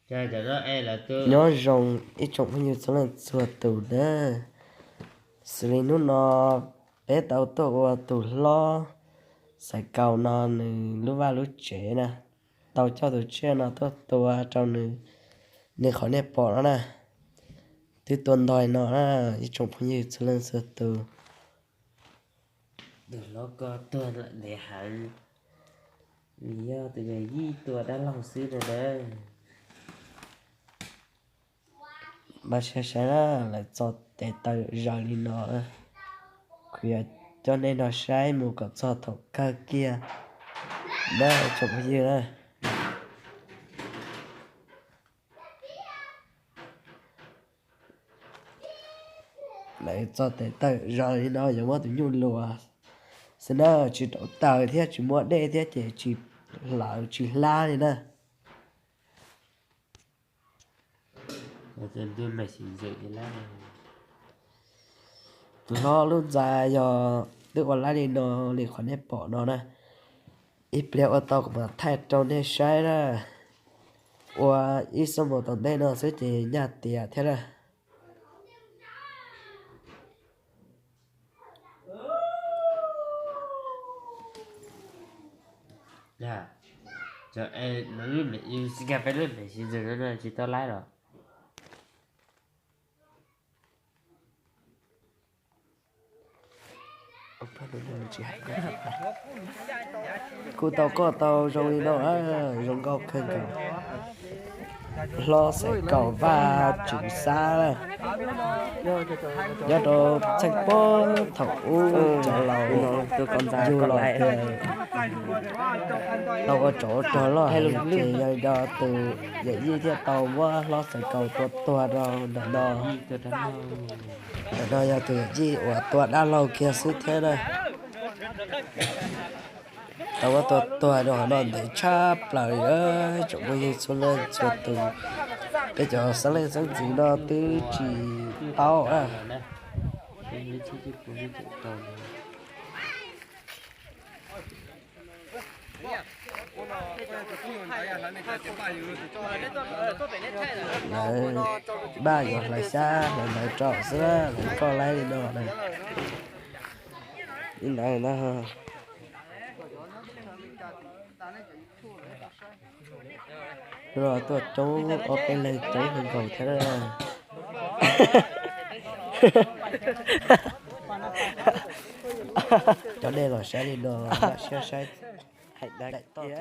Nyob zoo ib tsoom phooj ywg txhua leej txhua tus na. Xws li hnub no peb tau tuaj ua tus hlob Xaiv Kaus no nws lub vaj lub tsev na, tau coj tus tsiaj no tuaj tua rau nws, nws qhov nej pom no na. Twb tua ntog no na, ib tsoom phooj ywg txhua leej txhua tus. Tus hlob ko tuag lawm ntev heev, nws yog tus yawm yij tua dab laug xwb no na. Mas saib saib na, lawv txo tes taw zaws li no, kuv yuav coj nej nrog saib mus kom txog thaum kawg kiag na tsoom phooj ywg na. Lawv txo tes taw zaws li no yuav muab tus nyuj luas xwb na, tsis rauv taws thiab tsis muab dej thiab ces tsis hlawv tsis hlab li na. Tus hlob lub ntxa yog twb ua laib li no li qhov nej pom no na. Ib pliag ua tau kuv mam thaij rau nej saib na. Ua ib xuab moos tom ntej no xwb ces nyaj tias thiab na. Nkag peb lub mem si ntws no tsis tau laib los. Kuj tau koj tau zoo li no, zoo nkauj kawg nkaus. Hlob Xaiv Kaus Vaj Tswv Xab na, nyob rau txheej puag thaum ub cov laus yug los tias tau ua tsov ua rog loj heev ces yog li no tus yawm yij thiaj tau muab hlob Xaiv Kaus tua tuag rau ntawm no. Ntawm no yog tus yawm yij uas tua dab laug kiag xwb thiab na. Tau muab tua tuag rau hauv no ntev tshaj plaws li, tsoom phooj ywg txhua leej txhua tus. Peb cov xeeb leej xeeb ntxwv no twb tsis paub na. Lawv npaj yuav hlawv xyab hlawv ntawv rau xwb, lawv koj laib li no na. Li ntawd na. Tuaj coob ob peb leeg coob kawg nkaus thiab. Cov nej los saib li no, siab saib daim toj.